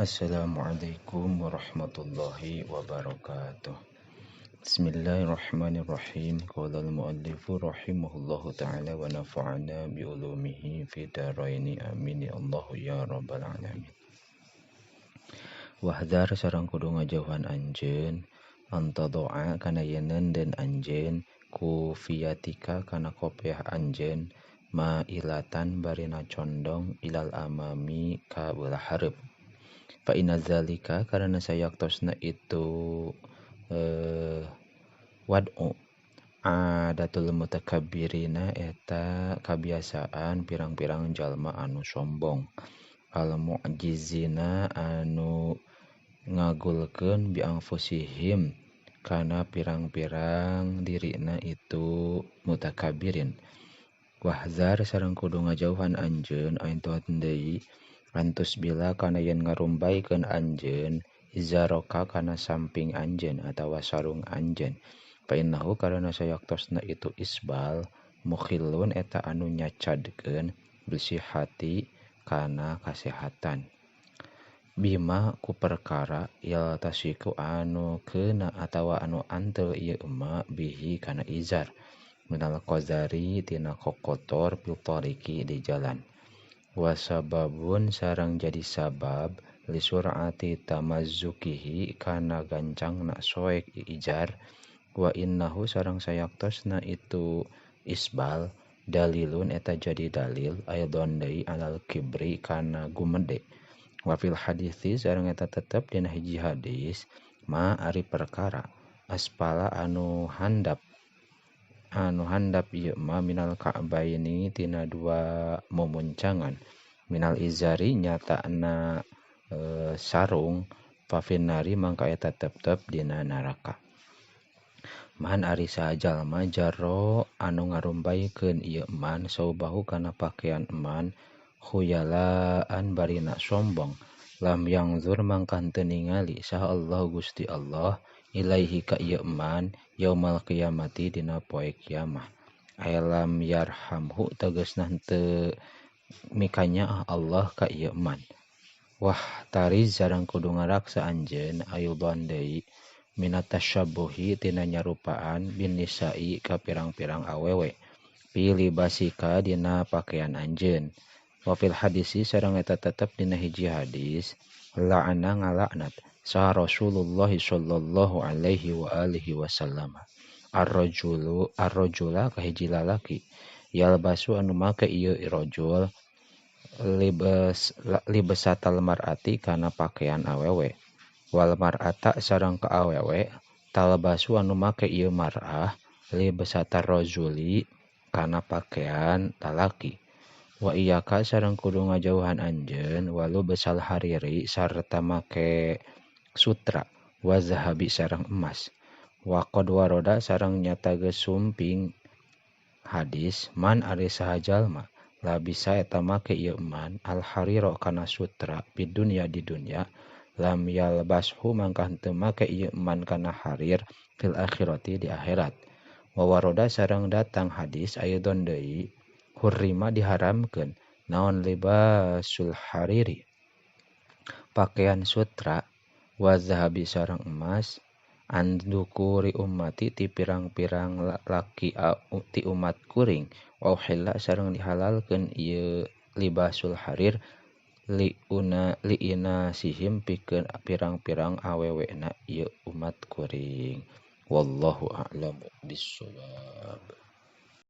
Assalamualaikum warahmatullahi wabarakatuh. Bismillahirrahmanirrahim. Qala al-muallifu rahimahullahu ta'ala wa nafa'ana bi ulumihi fi daraini amin ya Allah ya rabbal alamin. Wahdar sareng kudu ngajauhan anjeun antadoa kana yeun den anjeun kufiyatika kana kopiah anjeun mailatan barina condong ilal amami ka beulah hareup. Fa inna zalika karena sayaktosna itu wad'u adatul mutakabbirina eta kabiasaan pirang-pirang jalma anu sombong, al mu'jizina anu ngagulkeun bi anfusihim kana pirang-pirang dirina itu mutakabbirin. Wahzar sareng kudu ngajauhan anjeun ain tuat deui antus bila kana yen ngarumbaikeun anjeun izaroka kana samping anjeun atawa sarung anjeun. Fa innahu karana sayaktosna itu isbal mukhillun eta anu nyacadkeun bisihati kana kasehatan. Bima ku perkara yaltasiku anu keuna atawa anu antel ieu ema bihi kana izar minal qazari tina kokotor fil tariqi di jalan. Wasababun sareng jadi sabab lisur'ati tamazzukihi kana gancangna soek ijar. Wa innahu sareng sayaktosna itu isbal dalilun eta jadi dalil aidon deui alal kibri kana gumede. Wa fil hadisi sareng eta tetep dina hiji hadis ma ari perkara aspala anu handap ieu ma minal ka'baini tina dua mumuncangan minal izari nyatana sarung fafinnari mangka eta tetep dina neraka. Man ari saha jalma jaro anu ngarumbaikeun ieu man saubahu kana pakaian man khuyalaan barina sombong lam yangzur mangka henteu ningali saha Allah Gusti Allah ilaihi ka ieu man yaumal qiyamati dina poe kiamah. Lam yarhamhu tegasna henteu mikanyaah Allah ka ieu man. Wah tariz sareng kudu ngaraksa anjeun ayudon deui minat tasyabbuhi tina nyarupaan bin nisa'i ka pirang-pirang awewe pilih basika dina pakaian anjeun. Wa fil hadisi sareng eta tetep dina hiji hadis la'ana ngalaknat saha Rasulullah sallallahu alaihi wa alihi wasallam ar-rajulu ar-rajula ka hiji lalaki yalbasu anu make ieu rajul libesatal mar'ati kana pakaian awewe wal mar'ata sareng ka awewe talbasu anu make ieu mar'ah libesatar rajuli kana pakaian lalaki. Wa iyaka sareng kudu ngajauhan anjeun walu besal hariri sarta make sutra wa zahabi sareng emas. Wa qad waroda sareng nyata geus sumping hadis man ari saha jalma labisa eta make ieu man al harira kana sutra di dunya di dunya lam yalbashu mangka henteu make ieu man kana harir fil akhirati di akhirat. Wa waroda sareng datang hadis aidon deui hurrima diharamkeun naon libasul hariri pakaian sutra wa zahabi sareng emas andukuri ummati ti pirang-pirang laki ti umat kuring wa uhilla sareng dihalalkeun ieu libasul harir liuna liinasihim pikeun pirang-pirang awewena ieu umat kuring. Wallahu a'lamu bissawab.